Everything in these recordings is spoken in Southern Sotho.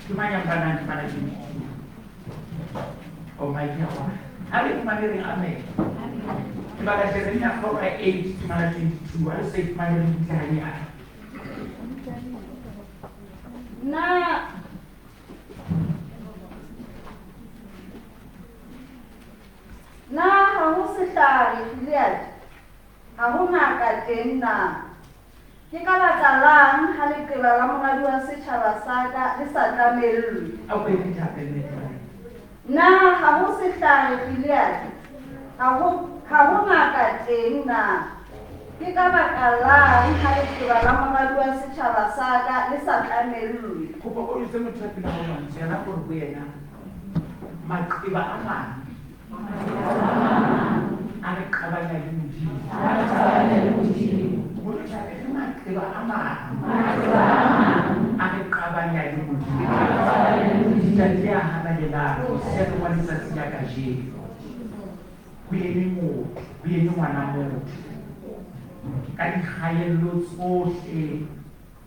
Ke mang ya mpanang temana 22? Oh my God. Ha re fumane reng amen. Ke bala Jeremia 4 ka 8 temana 22. Ha re se fumane re butle hanyane. Na Na ha ho sehlare Gileade? Ha ho ngaka teng na? Ke ka baka lang ha leqeba la moradi wa setjhaba sa ka le sa tlamellwe? A ko e phete hape mme Tlwaelo. Na ha ho sehlare Gileade? Ha ho, ha ho ngaka teng na? Ke ka baka lang ha leqeba la moradi wa setjhaba sa ka le sa tlamellwe? Kopa o jwetse motho ya pela hao mantswe ana o re ho yena, Maqeba a mang a re qabanya le Modimo. Motho a re maqeba a mang a re qabanya le Modimo. Ntate ya halalelang, motshehare wa letsatsi la kajeno, ho eme motho, ho eme ngwana motho ka dikgaello tsohle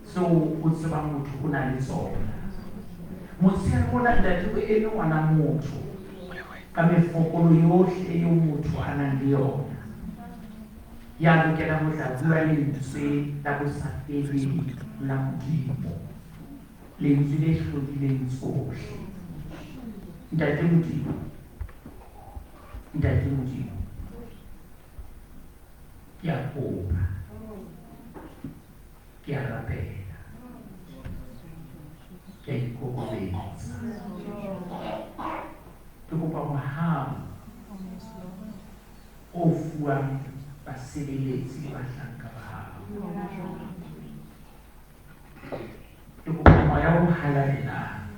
tseo o tsebang motho o na le tsona. Motshehare ona ntate o eme ngwana motho ka mefokolo yohle eo motho a nang le yona, ya lokelang ho tla bua lentswe la bosafeleng la Modimo, lentswe le hlodileng tsohle. Ntate Modimo, Ntate Modimo, ke a kopa, ke a rapela, ke a ikokobetsa, ke kopa mohau o fuwang basebeletsi le bahlanka ba hao. Ke kopa moya o halalelang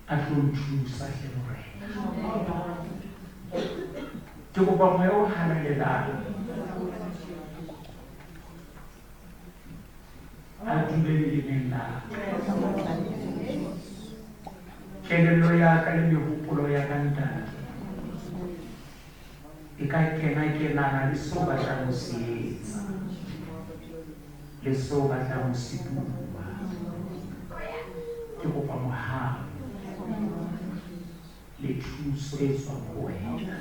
a tlo nthusa hle Morena. Ke kopa moya o halalelang a dule lelemeng la ka. Kelello ya ka le mehopolo ya ka Ntate e ka kena-kenana le seo batlang ho se etsa le seo batlang ho se bua. Ke kopa mohau le thuso e tswang ho wena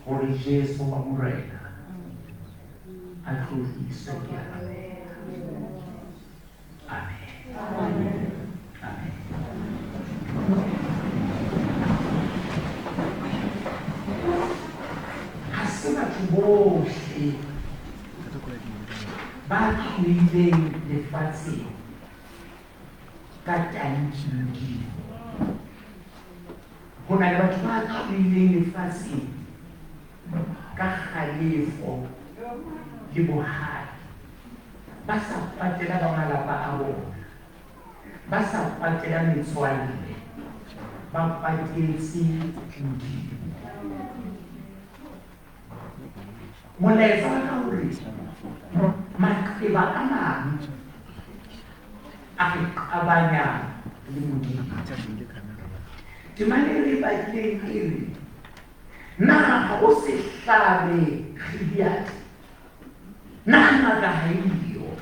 hore Jesu wa Morena a tlotliswe. Ke a rapela. Amen. Amen. Ha se batho bohle ba tlohileng lefatsheng ka tanki Modimo. Ho na le batho ba tlohileng lefatsheng ka kgalefo le bohale, ba sa kwatela ba malapa a bona, ba sa kwatela metswalle, ba kwatetse Modimo. Molaetsa wa ka hore maqeba a mang a re qabanya le Modimo. Temana e re e badileng e re, Na ha ho sehlare Gileade? Na ngaka ha e yo?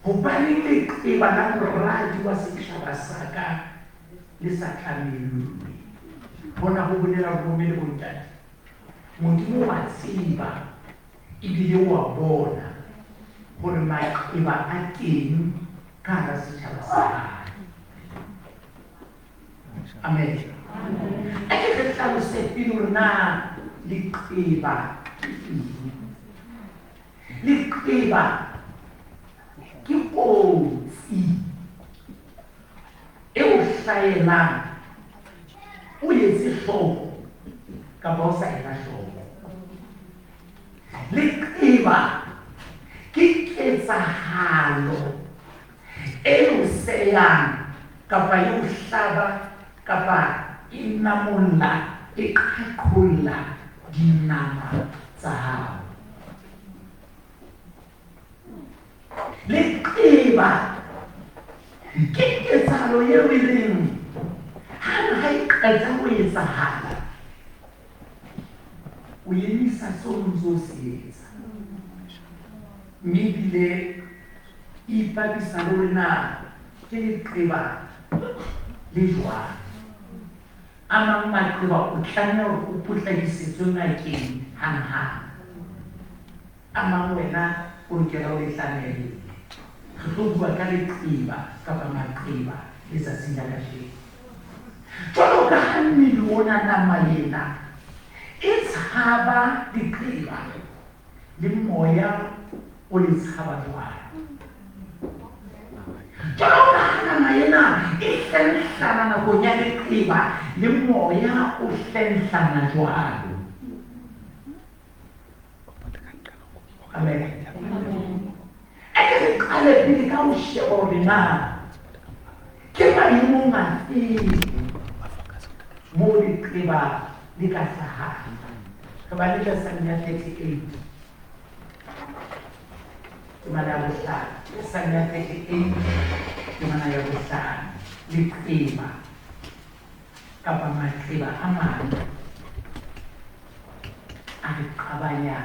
Hobaneng leqeba la moradi wa setjhaba sa ka le sa tlamellwe? Hona ho bolela hore bomme le bontate, Modimo wa tseba ebile wa bona hore maqeba a teng ka hara setjhaba sa hae. Amen. A ke re hlalose pele hore na leqeba ke eng. Leqeba ke kotsi e o hlaelang o etse hloko kapa o sa ela hloko. Leqeba ke ketsahalo e o seyang kapa e o hlaba kapa e namolla, e qhaqholla dinama tsa hao. Leqeba ke ketsahalo eo e reng hang ha e qeta ho etsahala, o emisa seo o ntse o se etsa, mme ebile Ipapisa le hore na ke leqeba le jwang. A mang maqeba o tlameha hore o potlakisetswe ngakeng hanghang. A mang wena o lokela o le tlamelle. Re tlo bua ka leqeba kapa maqeba letsatsing la kajeno. Jwalo ka ha mmele ona nama ena e tshaba leqeba, le moya o le tshaba jwalo. Jwalo ka ha nama ena e hlenhlana nakong ya leqeba, le moya o hlenhlana jwalo. Amen. A ke re qale pele ka ho sheba hore na ke maemong afe moo leqeba le ka hlahang. Re ba le Psalm ya 38. Temana ya bohlano. Psalm ya 38, temana ya bohlano. Leqeba kapa maqeba a mang a re qabanya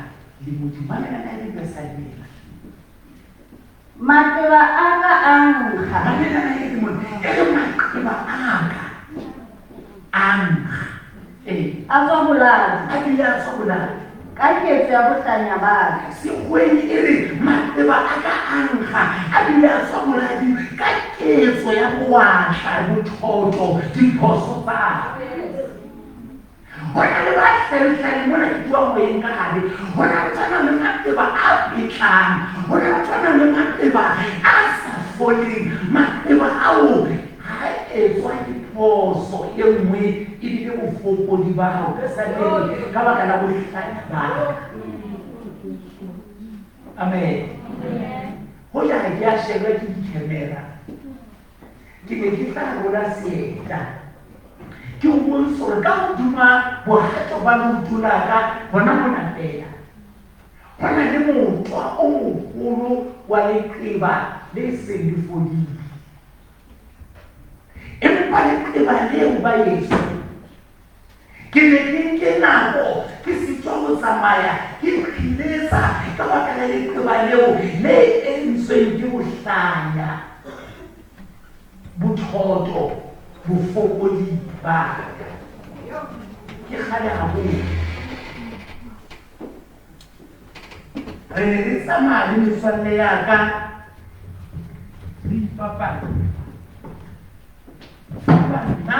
le Modimo. Mamela na e le Psalm ena. Maqeba a ka a nkga. Mamela na e le mona. E re maqeba a ka a nkga. Ee. A tswa boladi. A bile a tswa boladi. Ka ketso ya bohlanya ba ka. Sekgoeng e re maqeba a ka a nkga, a bile a tswa boladi ka ketso ya bowatla, bothoto, diphoso tsa ka. Ho na le ba hlenhlaneng mona ke bua moyeng ka hare. Ho na le tshwana le maqeba a petlang. Ho na le tshwana le maqeba a sa foleng. Maqeba ao ha etswa ke phoso e nngwe ebile bofokodi ba hao ka sa teng ka baka la bohlanya ba ka. Amen. Hoja ha ke a shebwa ke di-camera, ke ne ke tla rola seeta. Ke o bontshe hore ka hodima bohato ba leoto la ka hona mona feela, ho na le motwa o moholo wa leqeba le seng le fodile. Empa leqeba leo ba eso, ke ne ke nke nako ke sitwa ho tsamaya ke qhiletsa ka baka la leqeba leo le entsweng ke bohlanya, bothoto, bofokodi ba ka. Ke kgale haholo. Re ne re tsamaya le metswalle ya ka re ipapalla. Empa nna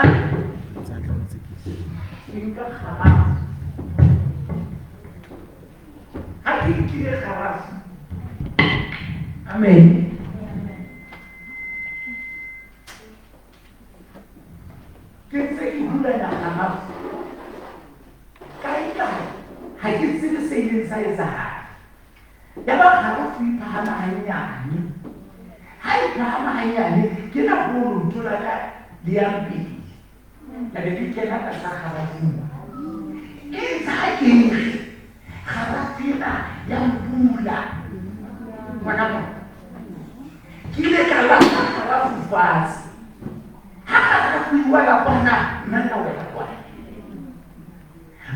ke nka kgarafu. Ha ke nkile kgarafu, amen. Ke ntse ke hulanya kgarafu. Kae kae, ha ke tsebe se ileng sa etsahala. Yaba kgarafu e phahama hanyane. Ha e phahama hanyane, ke nako eo leoto la ka le yang pele. La be le kena tlasa kgarafu. E ntse ha ke nkge, kgarafu ena ya mpula. Ngwana mona. Ke ile ka lahla kgarafu fatshe. Ha kgarafu e wela kwana, nna ka wela kwana.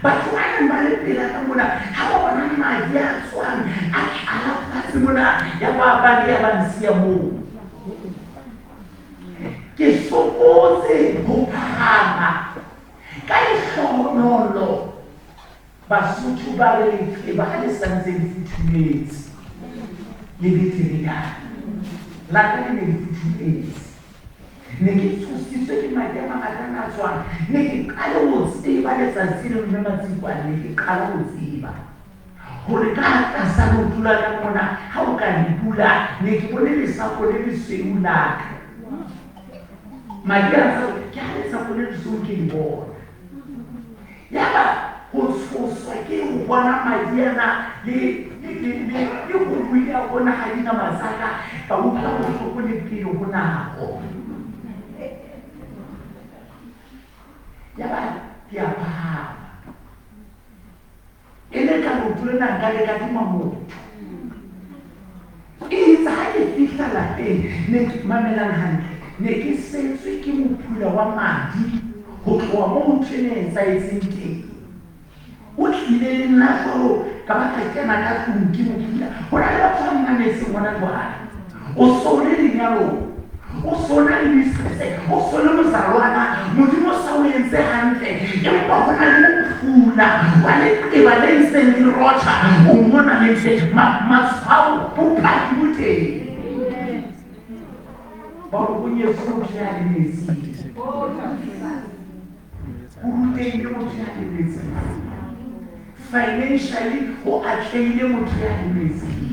Batho ba neng ba le pela ka mona, ha ba bona madi a tswang, a tlala fatshe mona, ya ba ba le ya ba nsiya moo. Ke sokotse ho phahama ka lehlohonolo. Basotho ba re leqeba ha le sa ntse le futhumetse, le beterenyana. La ka le ne le futhumetse. Ne ke tshositswe ke madi a mangata a na tswang. Ne ke qale ho tseba letsatsi le mme Matsikwane, ne ke qala ho tseba hore ka tlasa leoto la ka mona, ha o ka le bula, ne ke bone lesapo le lesweu la ka. Madi a tswa, ke ha lesapo le lesweu ke le bona. Yaba ho tshoswa ke ho bona madi ana le ho buila bona ha dinama tsa ka, ka utlwa bohloko le pele ho nako. Yaba ke a phahama. E le ka leoto lena nka le kadima motho. Itse ha ke fihla lapeng, ne ke mamelang hantle, ne ke setswe ke mophula wa madi ho tloha moo ntho ena e etsahetseng teng. O tlile le nna jwalo ka ba ka kena ka tlung ke mophula. Ho na le batho ba mmametseng hona jwale. O so le lenyalong, o so na le business, o so le mozalwana, Modimo sa o entse hantle, empa ho na le mofula wa leqeba le ntseng le rotha, o mona le ntse matshwao, bopaki bo teng. Ba re o nyetswe motho ya lemetseng, o rutehile motho ya lemetseng, financially o atlehile motho ya lemetseng.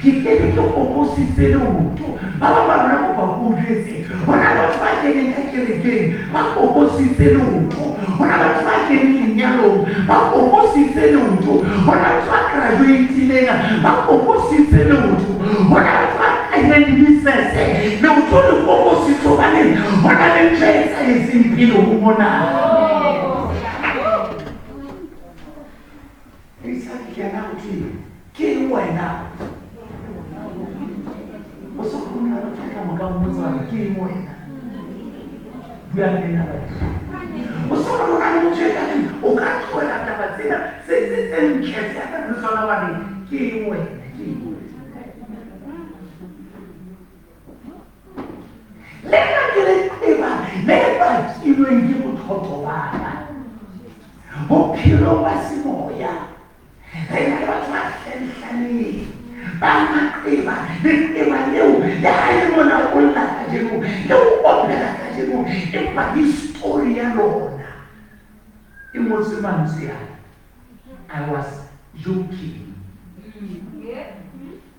Ke kene ke kokositse leoto. Ba bang ba lona kopa ko o jwetse, ho na le batho ba keneng ka kerekeng ba kokositse leoto, ho na le batho ba keneng lenyalong ba kokositse leoto, ho na le batho ba graduatileng ba kokositse leoto, ho na le batho ba qadileng di-business leoto le kokositse hobane ho na le ntho e etsahetseng pele ho mona. Isa ke kena ho thwe ke eng wena? O se kgona ho tla mo ka mmotsa hore ke eng wena? Bua le nna batho. O se o na le motho e ka reng o ka tlohela taba tsena tse tse tse ntle tse a ka le tsona wa re ke eng wena? Ke eng wena? Lena ke leqeba le bakilweng ke botlhoko ba ka. Bophelong ba semoya re na le batho ba hlahlaneng, ba maqeba. Leqeba leo le ha e le mona o lla kajeno, le o opela kajeno, empa histori ya lona e ngotswe mantswe ana. I was joking.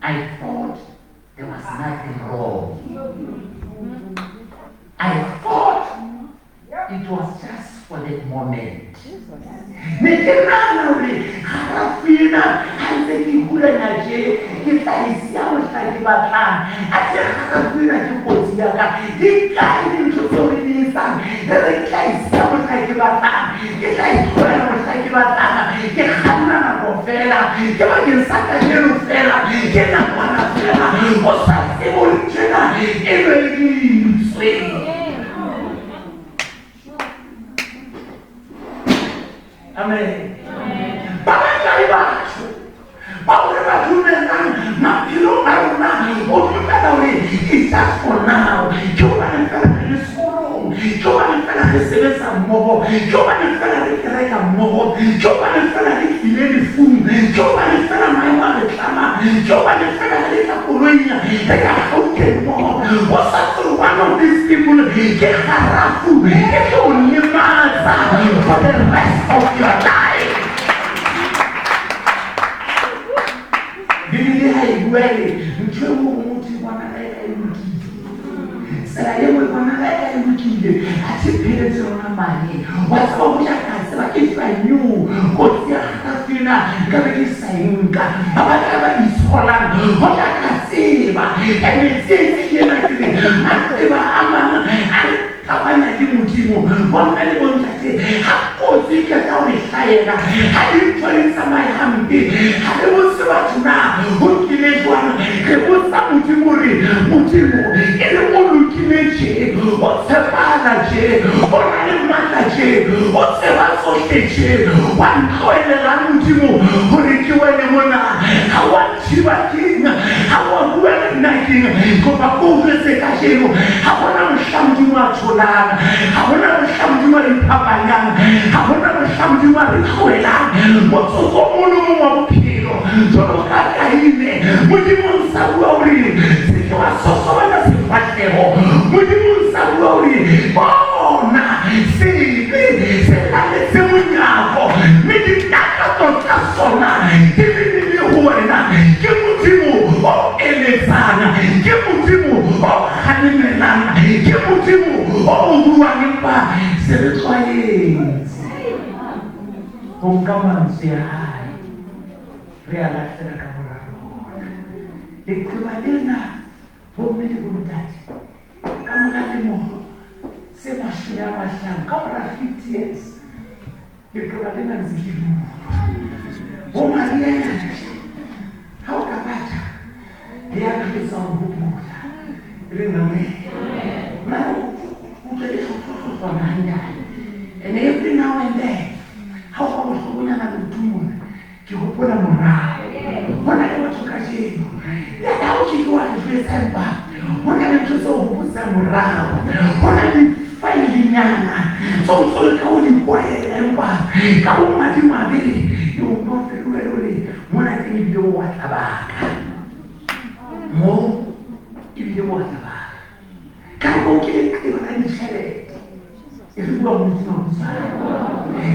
I thought there was nothing wrong. I thought it was just for that moment. Ne ke nahana hore kgarafu ena ha ntse ke hulanya tje, ke tla e siya mohla ke batlang. Athe kgarafu ena ke kotsi ya ka. Di kae dintho tseo re di etsang? Re re ke tla e siya mohla ke batlang, ke tla e tlohela mohla ke batlang. Ke kganna nako feela, ke bakeng sa kajeno feela, ke nakwana feela. O sa tsebe hore ntho ena e nwelleditswe. Amen. Ba bakae batho bao re ba dumelang maphelong a rona, o dumela hore it's just for now, ke hobane fela re le sekolong, ke hobane fela re sebetsa mmoho, ke hobane fela re kereka mmoho, ke hobane fela re tlile lefung, ke hobane fela maemo a re tlama, ke hobane fela re le ka koloing re ya Gauteng mmoho. O sa tsebe one of these people ke kgarafu e tlo o lematsa for the rest of your life. Bibele ha e bua e re ntho e nngwe ho motho e bonahala eka e lokile, tsela e nngwe e bonahala eka e lokile, athe pheletso yona mane. Wa tseba hoja ka tseba, if I knew kotsi ya kgarafu ena nkabe ke sa e nka. Ba batla ba itsholang hoja ka tseba. Ene tsietsi ke ena ke re maqeba a mang a re qabanya le Modimo. Bomme le bontate, ha kotsi e qeta ho re hlahela, ha dintho di tsamaye hampe, ha re botse batho na ho tlile jwang, re botsa Modimo re Modimo e re o lokile tje, o tshepahala tje, o na le matla tje, o tseba tsohle tje, wa ntlohelelang Modimo hore ke wele mona? Ha wa nthiba keng? Ha wa bua le nna keng? Kopa ko o jwetse kajeno, ha hona mohla Modimo a tholang, ha hona mohla Modimo a iphapanyang, ha hona mohla Modimo a re tlohelang motsotso o mong le o mong wa bophelo. Jwalo ka Kaine, Modimo o ntsa bua hore se ke wa sosobanya sefahleho. Modimo o ntsa bua hore bona sebe se laletse monyako, mme ditakatso tsa sona di lebile ho wena. Ke Modimo o eletsang, ke Modimo o kgalemelang, ke Modimo o buang, empa se re tlwaetse ho nka mantswe a hae re a lahlela ka mora rona. Leqeba lena, bomme le bontate, ka mora lemo tse 50, ka mora 50 years, leqeba lena ntse ke le utlwa. Bo Mariana, ha o ka batla, le ya phetse ho hopola. Re amen. Mara o utlwe le tlhotlhotlhotlwana hanyane. And every now and then, ha o ka bohlokonyana leotong mona, ke hopola morao. Ho na le batho kajeno, le ha o ke ke wa re jwetsa December ho na le ntho tseo hopotsang morao, ho na le faelenyana tseo ntso leka ho di kwaela, empa ka bomadimabe o no fetola le hore mona teng ebile o wa tlabaka mo, ebile o wa tlabaka ka nako ke leqeba la ditjhelete. E re bua Modimo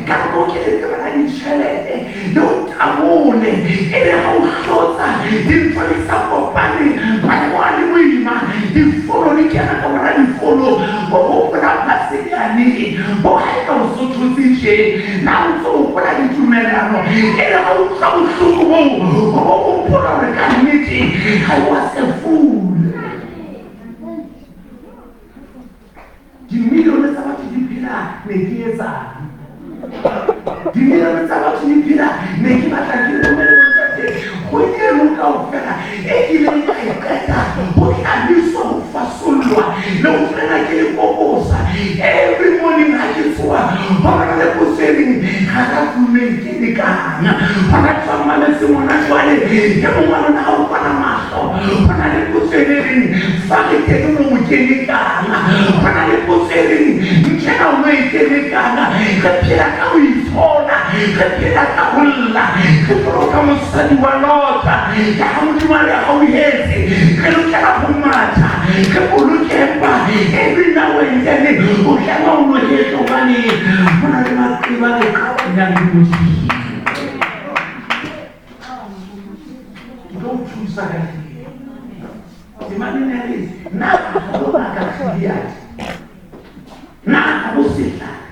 ka nako ke leqeba la ditjhelete le o tabole, e be ha o hlotsa dintho di sa kopane, maemo a le boima, difolo di kena ka mora difolo, o hopola pasenyane bo ha e ka o sothotse tje na o ntso hopola ditumellano, e re ha o utlwa bohloko boo o bo hopola hore ka nnete ha o a sefule. Dimilione tsa batho di phela ne ke etsang, dimilione tsa batho di phela ne ke batla ke romele bontate kgwedi eno kaofela e kileng ka e qeta ho tlamiswa, ho fasollwa le ho tsena ke le kokosa. Every morning ha ke tsoha ho bana le potso e reng ga ra tumeng ke lekana hona jwang mametse ngwana jwale e mongwe wa lona ha o kwana mahlo, ho na le potso e reng fa re kene moo ke lekana, ho na le potso e reng ntlhena o no e kene kana. Re phela ka ho itshola, re phela ka ho lla, re jwalo ka mosadi wa Lota ka ha Modimo a re hauhetse, re lokela ho matha re boloke, empa every now and then o tlameha o no hetle hobane ho na le maqeba re qabanyang le Modimo. Ke tlo o thusa ka temaneng ya re na ha bo ngaka Gileade, na ha bo sehlare,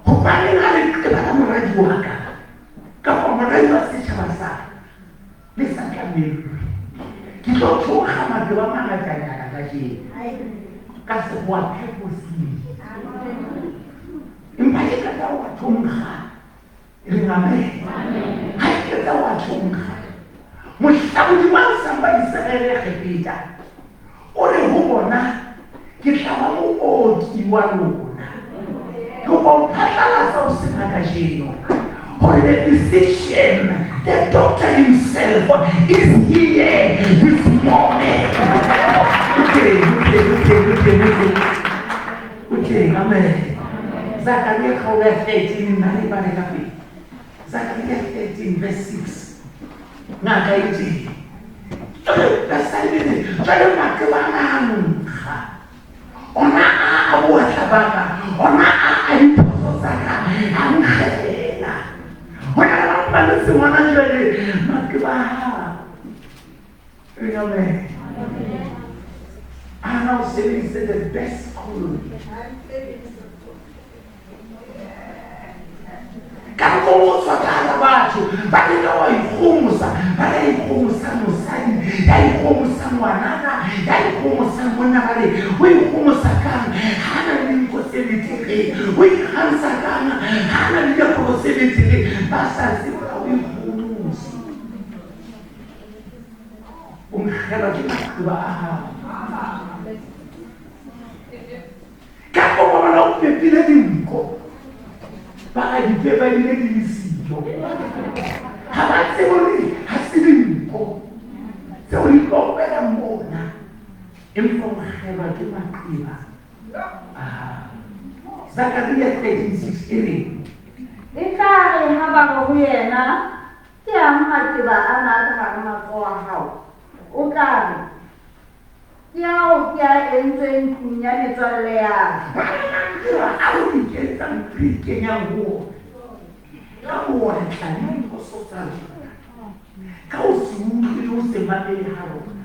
hobaneng ha leqeba la moradi wa ka kapa moradi wa setjhaba sa ka le sa tlamellwe? Ke tlo tloga maqeba a mangatanyana kajeno ka sekgowa purposely, empa ke qeta ho wa thonkga. Re amen. Ha ke qeta ho wa thonkga, mohla Modimo a ntshang ba Iseraele Egepeta, o re ho bona, ke tla ba mooki wa lona. Ke kopa ho phatlalatsa ho sena kajeno hore the physician, the doctor himself is here this morning. O teng, o teng, o teng, o teng, o teng. O teng, amen. Zakaria kgaolo ya 13, nna le bale ka pele. Zakaria 13 verse 6. Ngaka e teng. Basadi jwale maqeba ana a nkga, ona a boatla ba ka, ona a diphoso tsa ka a nkgela. Ho na le bang ba letse ngwana jwale maqeba a hao. Re amen. Ana o sebedise the best school. Ka nako o tswa ka hara batho ba leka wa ikgomosa, ba ya ikgomosa mosadi, ya ikgomosa ngwanana, ya ikgomosa monna, ba re o ikgomosa kang ha na le dinko tse betere, o ikgantsha kang ha na le diaparo tse betere, ba sa tsebe hore o ikgomosa. O nkgelwa ke maqeba a hao. Ka kopana o pepile dinko, ba a di pepa ebile di le siyo, ha ba tsebe hore ha se dinko tseo di tlo mona, empa o kgelwa ke maqeba a hao. Zakaria 13:6 e reng? E tla re ha ba re ho yena, ke ang maqeba ana a ka hara matsoho a hao? O tla re, ke ao ke a entsweng tlung ya metswalle ya ka. Maqeba ao re iketsang, re ikenyang ho ona ka bowatla le diphoso tsa rona, ka ho se utlwe le ho se mamele ha rona,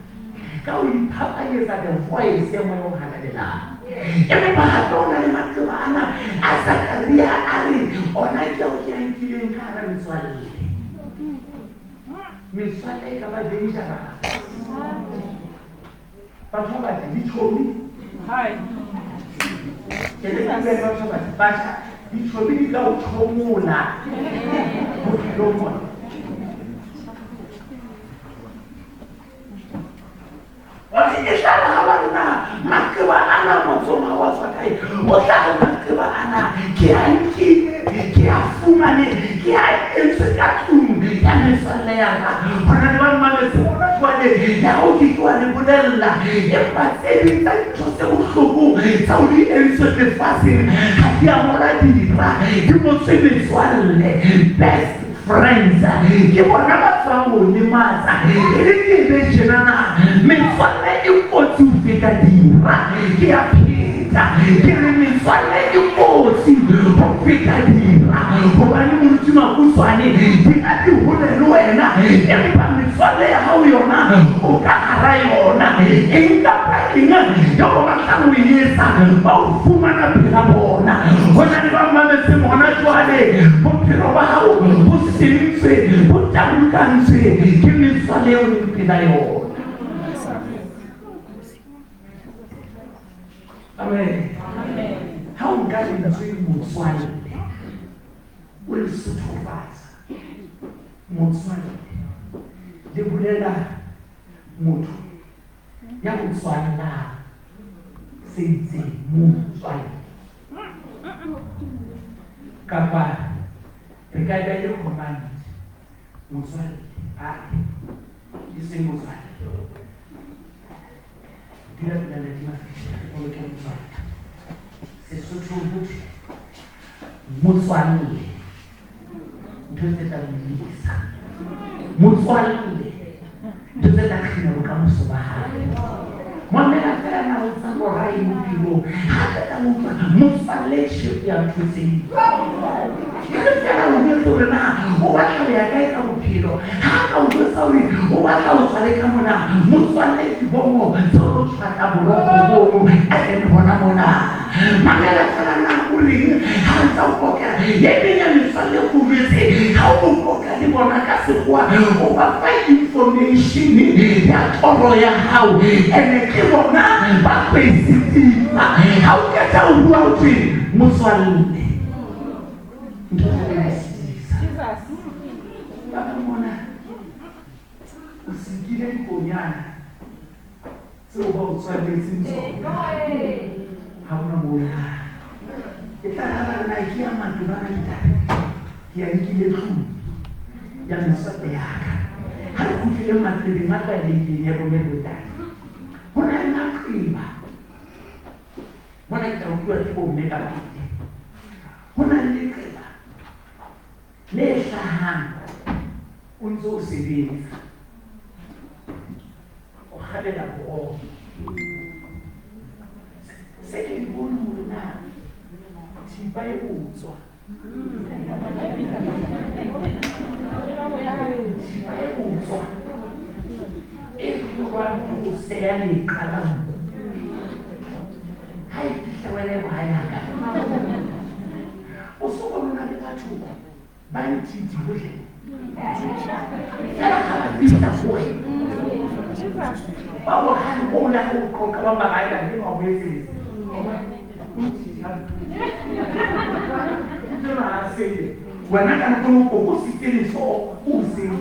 ka ho iphapanyetsa the voice ya Moya o Halalelang. Empa hape o na le maqeba ana a Zakaria a re ona ke ao ke a nkileng ka hara metswalle. Metswalle e ka ba dangerous. Batho ba batle ditjhomi. Ke le bua le batho ba batle, batjha, ditjhomi di ka o tjhomola bophelong mona. Hore e tla re ha ba re na maqeba ana matsohong a wa tswa kae, o tla re maqeba ana ke a nkile, ke a fumane, ke a entswe ka tlung ya metswalle ya ka. Ho na le ba mametse hona jwale ya o ke ke wa le bolella empa tse ding tsa dintho tse bohloko tseo di entsweng lefatsheng ha di a ngola dira di ngotswe metswalle best friends ke bona ba tswang ho lematsa e le ke be tjenana metswalle e kotsi ho feta dira ke a pheta ke re metswalle e kotsi ho feta dira hobane moruti Makutswane dira di hole le wena empa metswalle ya hao yona o ka hara yona eng kapa eng eo o batlang ho e etsa ba o fumana pela bona ho na le ba mametseng hona jwale bophelo ba hao bo sentswe bo tabokantswe ke metswalle eo leng pela yona. Amen. Ha o nka lentswe motswalle o le sothofatsa motswalle le bolela motho ya o tswallang se itseng motswalle kapa re ka e le command motswalle a e seng motswalle dula pela Lady Mafisha o loke motswalle Sesotho ho thwe motswalle ntho tse tla mo lisa motswalle ntho tse tla kgina bokamoso ba hae mamela fela na o tsa lora eng bophelong ha qeta ho utlwa motswalle tjhepo ya ntho tse e re fela o jwetse hore na o batla ho ya kae ka bophelo ha ka o jwetsa hore o batla ho tswa le ka mona motswalle dibongo tseo lo tshwata boroko bono and hona mona mamela fela na o reng ha ntsa o kokela e meng ya metswalle ko jwetse ha o koka le bona ka sekgowa o ba fa information ya toro ya hao ene ke bona ba tlo e setima ha o qeta ho bua ho thwe motswalle ntho tse ka sitisa ba bang mona o sikile dikonyana tseo ba o tswaletseng tsona ha ona moo yang e tla raba re na ke ya matlo bana ditaba ke ya nkile tlung ya metswalle ya ka ha re kgutlele maqebeng a tlwaelehileng ya rona le ntate ho na le maqeba mona ke tla utlwa ke bomme ka pele ho na le leqeba le hlahang o ntse o sebetsa o kgabela boroko se ke di bone hore na thipa e botswa thipa e botswa e hlolwang ke ho seya leqa la nku ha e fihla wena e bohayaka o so bona le batho ba ntitse hohle fela ga ba fihla go wena ba bogale ko o la go qoqa ba magaela mme ba boetsetse wena ka nako o kokositse letsogo o seng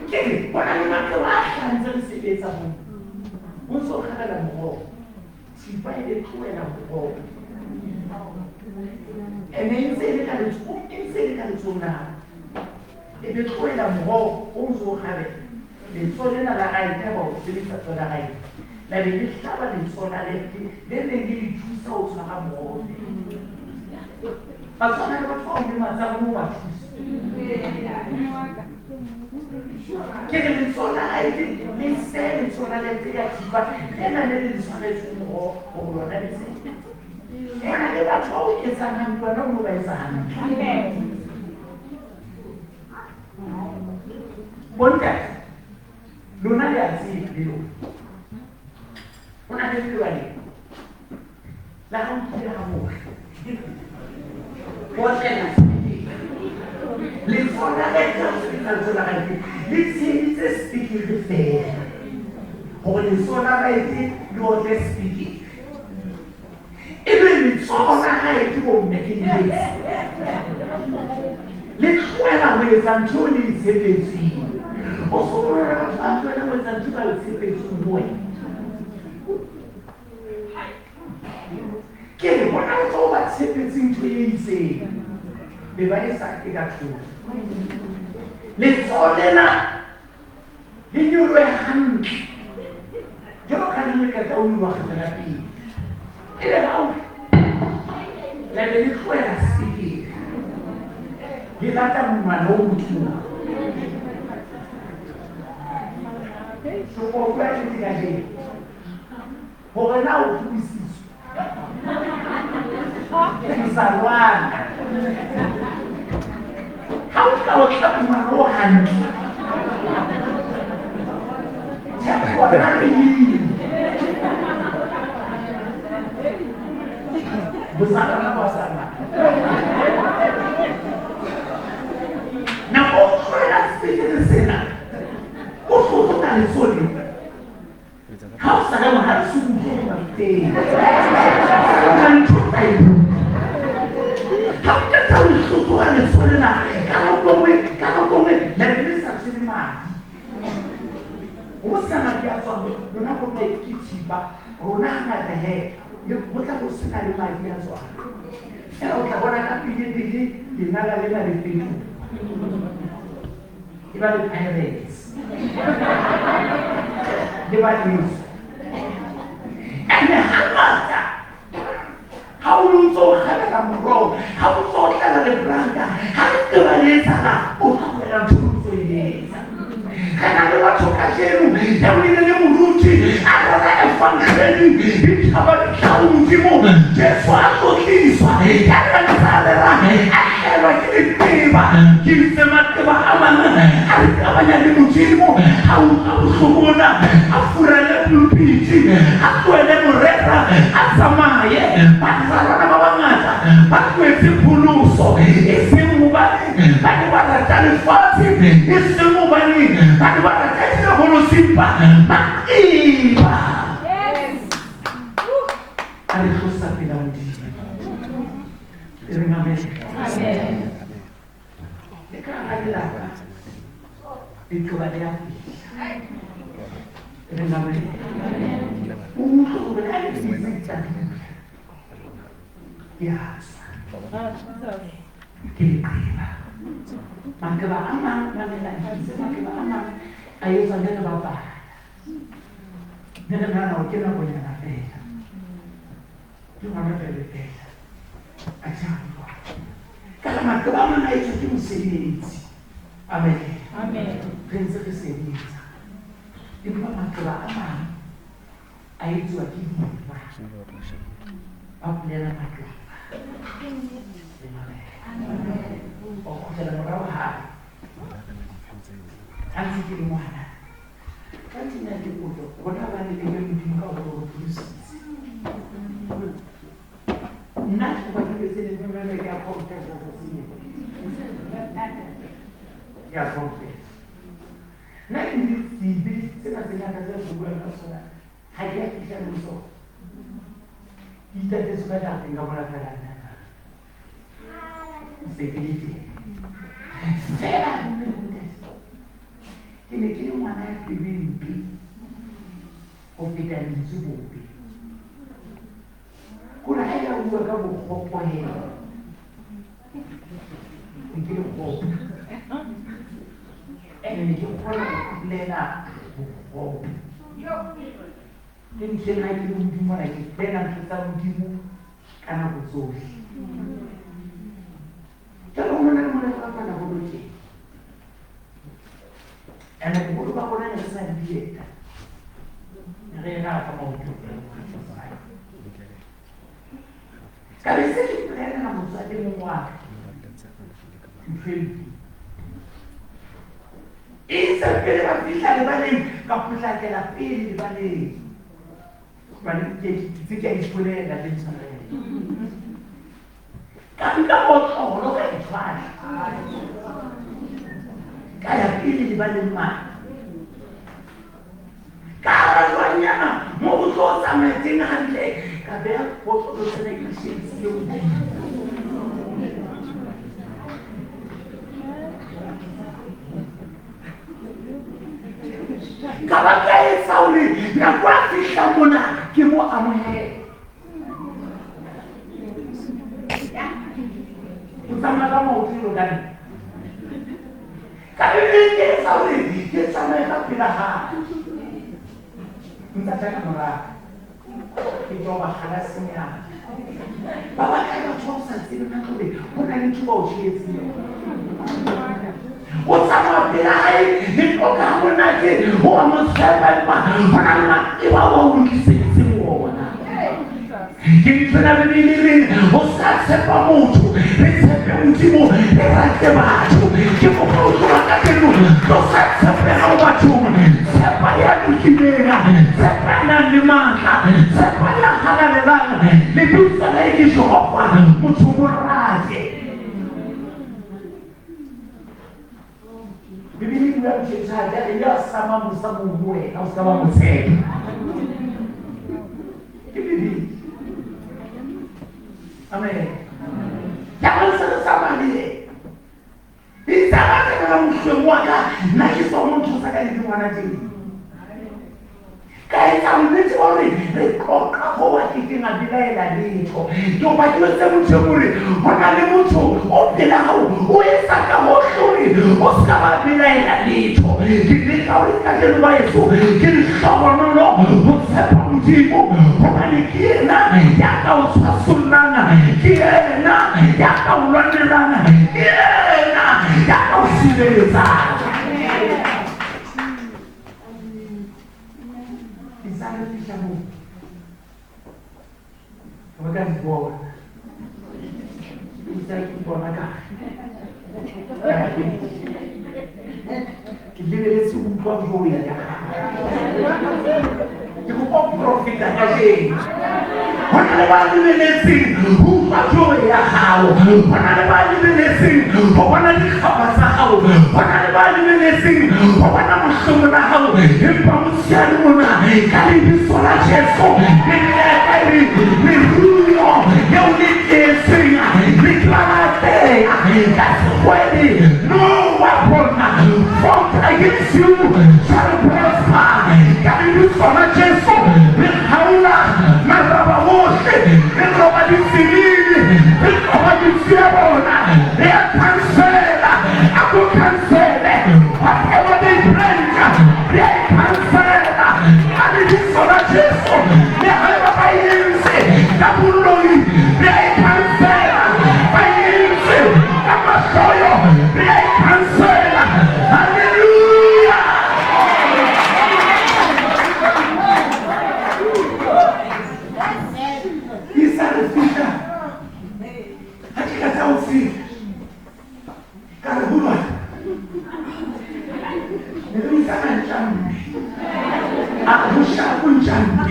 ke re bona le matleo a tlhantse re sebetsa mo o ntse o kgabela morogo thipa e be tlohela morogo ene e ntse e le ka letsogo e ntse e le ka letsogong la gago e be tlohela morogo o ntse o kgabela letsoho lena la right ha ba o sebedisa letsoho la right la be le hlaba letsoho la left le neng le le thusa ho tshwara morogo ba tshwana le batho ba o lematsa mo ba thusa ke re letsoho la right le se letsoho la left ka thipa lena le le tshwaretseng morogo gore lona le se hona le batho ba o etsang hantle wena o no ba etsa hantle bontate lona le a tseba le lona ho na le lewa le la ha o kile ha mohle otlela letsoho la left ha o sebedisa letsoho la right le tsheheditse sepikiri fela hore letsoho la right le otle sepikiri ebe letsoho la right bomme ke letse le tlohela ho etsa ntho eo le e tshepetseng o sokolora batho ba tlohela ho etsa ntho ba e tshepetseng ho wena ke re bona le tseo ba tshepetseng ntho e itseng. Be ba e sa ke ka thoko. Letsoho lena le nyolohe hantle jwalo ka le le qeta ho nyoloha kgetlo la pele. Ebe ha o la be le tlohela sekele le lata monwana o hodimo. Hloka o bua nnete kajeno hore na o pholositswe. Ke sa lwana. Ha o ka otla monwana o hantle, tshepo na le eng? Bosakana ba sa lwana. Nako o tlohela sepetlele sena, o hlotsa letsoho lena. Ha o sa lemoha ha re so utlwe ho teng. Ka ntho tsa e utlwa. Ha o qeta ho hlotsoa letsoho lena, ka nako nngwe, ka nako nngwe, la be le sa tswele madi. Ho sa madi a tswang, lona ho nna ke thipa. Rona hangata he, ho tla ho sena le madi a tswang. Fela o tla bona ka pele pele lenala lena le fetoha. E ba le Pirates le ba leso. Ene hangata ha o ne o ntse o kgabela moroho, ha o ntse o tlala lepolanka, ha leqeba le etsahala, o tlohela ntho o ntse o e etsa. Re na le batho kajeno ya buile le moruti a rera evangeli, ditjhaba di tla ho Modimo, Jesu a tlotliswa, ya re ntse a rera a hlaelwa ke leqeba. Ke itse maqeba a mang a re qabanya le Modimo, ha utlwa bohloko bona a furale pulpiti, a tlohele ho rera, a tsamaye. Batho ba rona ba bangata ba tlohetse pholoso, e seng hobane ba ne ba rata lefatshe, e seng hobane ba ne ba rata diabolosi, empa maqeba a re tlosa pela Modimo. E reng amen. Le ka hara lelapa leqeba le a fihla. E reng amen. O utlwe hore ka letsatsi tsa ke a tswa. Ke leqeba. Maqeba a mang, mamelang, ke itse maqeba a mang a etswa le re bapala. Ne re nahana hore ke nakonyana feela. Ke hona jwale feela. Atjhe ha jwalo. Ka re maqeba a mang a etswa ke mosebetsi. Amen. Amen. Re ntse re sebetsa. Empa maqeba a mang a etsuwa ke dira. Ba bolela maqeba. Le mamela. O kgutlela morao hape. Ha ntse ke le ngwana. Ka tlung ya dikotlo, rona ba ne le Modimo ka hore o pholositse. Nna ke ba ke betse le mme ke a confessa tsatsing lena. Ke a confessa. Nna ke le dibe tsena tse ngata tse re buang ka tsona ha ke a fihla le ho tsona. Ke itatetse ka jareteng ka mona fela nna. Se ke le teng. Fela mme le ntate, ke ne ke le ngwana ya pelo e mpe ho feta lentswe bobe. Kore ha ya bua ka bokgopo he, ne ke le kgopo. Ene ne ke kgona ho bolela bokgopo. Ke ntlheng ha ke le Modimo mona ke bolela ntho tsa Modimo ka nako tsohle. Jwale ho na le mona re bapala bolo tjena. Ene boholo ba rona ne re sa le dieta. Ne re e raha ka maoto. Ka be se ke bolela motswadi mong wa ka. Ntho e mpe. Itse pele ba fihla lebaleng, ka potlakela pele lebaleng. Hobane ke ke ke a ipolela le ntshwarele. Ka nka botlolo ka itshwara. Ka ya pele lebaleng mane. Ka hara jwanyana mo go tlo tsamaya teng hantle, ka beha botlolo tsena ke di shebisile hodimo. Ka ba ka etsa hore nako a fihla mona ke mo amohele. O tsamaya ka maoto. be ke etsa hore ke tsamaye ka pela hae. Ntsa tla ka morao. Ke tlo ba kgalasinyana. Ba batla batho ba o sa tsebe ka hore ho na le ntho ba o jetseng yona. O tsamaya pela hae le qoqa ha monate, o a mo tshepa empa ho na le maqeba ao a o lokiseditseng ona. Ke ntho ena Bibele e reng o sa tshepa motho, re tshepe Modimo, re rate batho. Ke kopa ho tloha kajeno tlo sa tshepela ho bathong. Tshepa ya lokileng, tshepa ya nang le matla, tshepa ya halalelang. Lebitso la hae ke Jehova, motho mo rate. Bibele e bua ntho e thata, e re ya sama mosa mo ho wena, o se ka ba mo tshepa. Ke Bibele. Amen. Ya ba ntse re tsamaya le yena. Itse ha ba tsena ka mohlweng wa ka, nna ke tswa mo ntho tsa ka di le ngwana teng. Ka etsa bonnete ba hore re qoqa hoo a kekeng a belaela letho. Ke kopa ke jwetse motho e mong hore ho na le motho o pela hao, o etsa ka hohle hore o se ka ba belaela letho. Ke leka hore kajeno baheso ke lehlohonolo ho tshepa Modimo hobane ke yena ya ka o tshwasollang, ke yena ya ka o lwanelang, ke yena ya ka o sireletsang. Isang re fihla moo ka ba ka di bona isa ke bona ka ke lebeletse ho utlwa joy ya ke kopa ho profeta kajeno ho na le ba lebeletseng ho utlwa joy ya hao ho na le ba lebeletseng ho bona dikgaba tsa hao ho na le ba lebeletseng ho bona mohlomola hao empa motshehare mona ka lebitso la Jesu Bibele ya ka e re leruo leo le tletseng le tla atleha ka sekgwedi no weapon formed against you shall prosper ka lebitso la Jesu re kgaola maraba wohle re roba ditselile re qoba metsi ya bona re a khansela a ko khansele whatever they plant re a e khansela ka lebitso la Jesu le haeba ba e entse ka boloi re a e khansela ba e entse ka mahloyo re a e khansela halleluja Isa re fihla ha ke ka tsa ho fihla ka re ho lona ne re bitsana ntjamme a re ho shapo ntjamme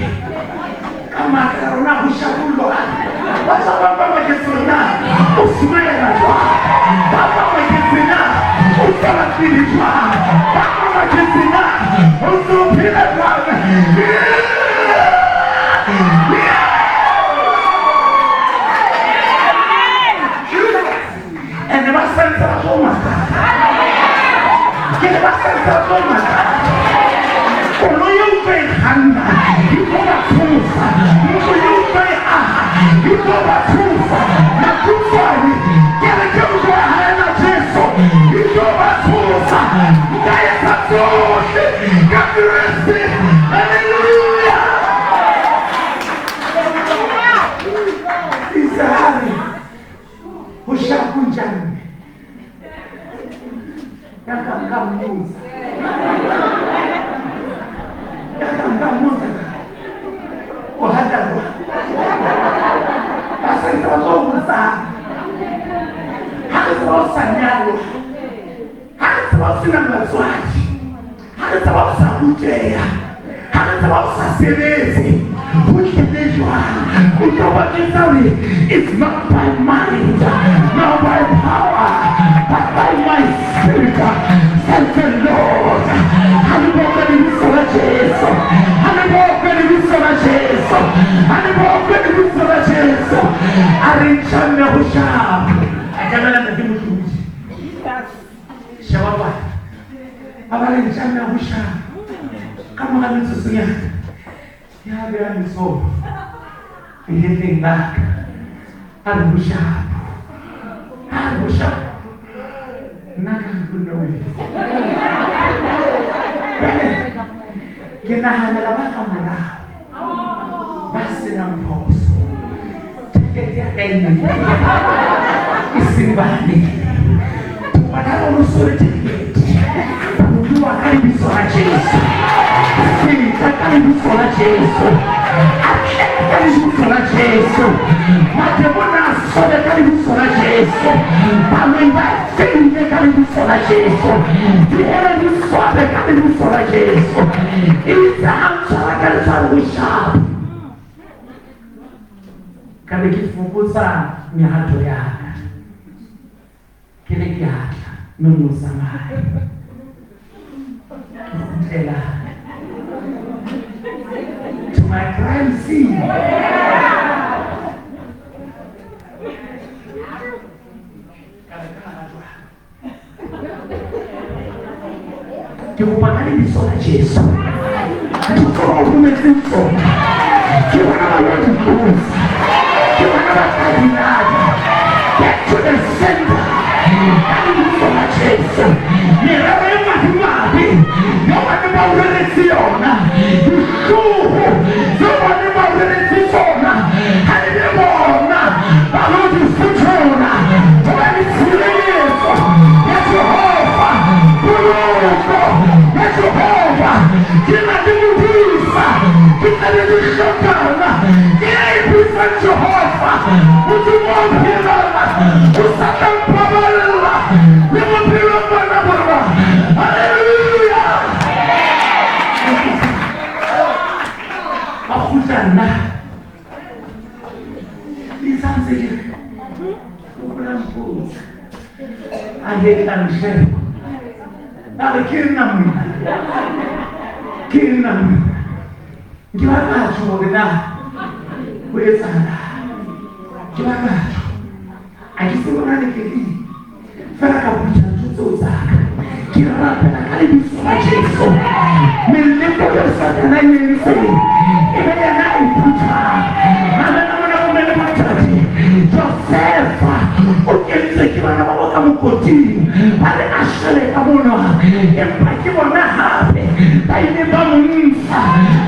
ka matla rona ho shapollwa batho ba bang ba maketse hore na o sumaela jwang ba ba maketse na o tswela pele jwang ba ba maketse na o ntse o phela jwang. And ba santse ba tlo makala ke re ba santse ba tlo makala koloi eo tlo e kganna e tlo ba tshosa ntlo eo tlo e aha e tlo ba tshosa makutswane kereke o tlo haela Jesu e tlo ba tshosa nka etsa tsohle ka Kreste halleluja Isare ho shapo ntjamme ya ka nka mmotsa ya ka nka mmotsa o hata jwang ba santse ba tlo botsana ha re tseba o sa nyalwa ha re tseba o sena batswadi ha re tseba o sa ruteha ha re tseba o sa sebetse ho tlile jwang o tlo ba jwetsa hore it's not by might not by power but by my spirit says the Lord. Ha le boke lebitso la Jesu ha le boke lebitso la Jesu ha le boke lebitso la Jesu a re ntšhanne ho shapa a tlamela ntate Motlodi sheba kwana a ba re ntšhanne ho shapa ka mora metsotsonyana ya beya letsoho lehetleng la ka a re ho shapo a re ho shapo nna ka ho nna o ke nahanela ba ka morao ba senang phoso ticket ya ka e e seng bane ngwana o sore ticket bua ka lebitso la Jesu feta ka lebitso la Jesu atleha ka lebitso la Jesu mademona a sobe ka lebitso la Jesu baloi ba feile ka lebitso la Jesu dihele di swabe ka lebitso la Jesu itse ha ntshwara ka letshwaro go shapa ka be ke fokotsa mehato ya ka ke re ke atla mme mo tsamaye ke kgutlela to my crime scene. Ka re ka hara jwang ke kopa ka lebitso la Jesu ntho tseo ba o rometseng tsona ke bona ba lo di tlosa ke bona ba tla di lata back to the center ka lebitso la Jesu merero e madimabe eo ba neng ba o reretse yona dihlooho tseo ba neng ba o reretse tsona ha e be bona ba lo di fothola hobane tshireletso ya Jehova poloko ya Jehova ke na le modisa ke tla be di hlokana ke ya ipitsang Jehova Modimo o phelang o sa tla mpaballa le bophelong bona borwa haleluya ba kgutla nna di santse ke re o gola mpotsa a hetla nsheba a re ke nna monna ke nna monna ke batla tjho hore na ho etsahalang ke batla tjho a ke se bona le ke fela ka phutha ntho tseo tsa ka ke rapela ka lebitso la Jesu meleko eo Satane a e entseng e be yena a e phuthang mamela mona bomme le bontate Josefa o kentswe ke bana ba bo ka mokoting ba re a shwele ka mona empa ke bona hape ba ile ba mo ntsha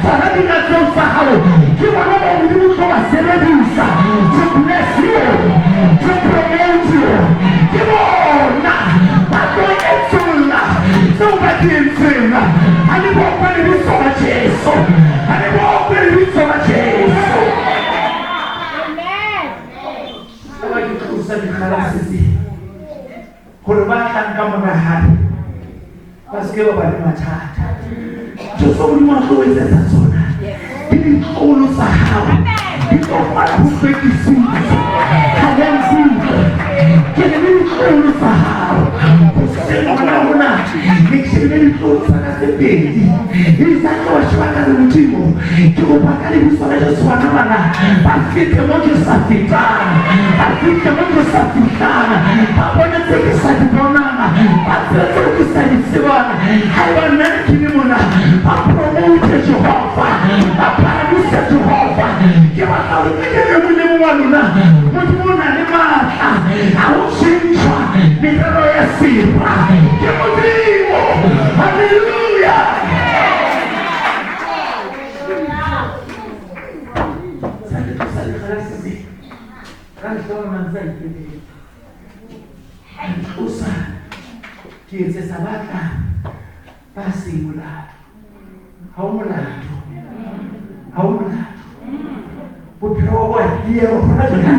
tsona dira tseo tsa hao ke bona ba Modimo o tlo ba sebedisa to bless you to promote you ke bona ba tlo etsolla tseo ba di entseng ha le bokwe lebitso la Jesu ha le bokwe lebitso la Jesu ba ke tlosa dikgalase tse hore ba tlang ka mora hae ba se ke ba ba le mathata ntho tseo Modimo a tlo o etsetsa tsona ke ditlolo tsa hao di tlo qala ho hlwekisisa ha ya nkutlwa ke re le ditlolo tsa hao hoseng hona hona ne ke shebile ditlolo tsa ka tse pedi e sa tloha sheba ka re Modimo ke kopa ka lebitso la Jesu bana bana ba fete mo ke sa fetang ba fihle mo ke sa fihlang ba bone tse ke sa di bonang ba tsebe tseo ke sa di tsebang haeba nna ke le mona ba promote Jehova ba phahamise Jehova ke batla hore ke le mong le mong wa lona Modimo o na le matla a ho tjhentjha merero ya sera ke Modimo haleluya sa ke tlosa dikgalase tse ka lehloho mantse a ipetetse a ntlosa ke etsetsa ba tlang ba seng molato ha o molato ha o molato bophelo ba boa diego hona jwale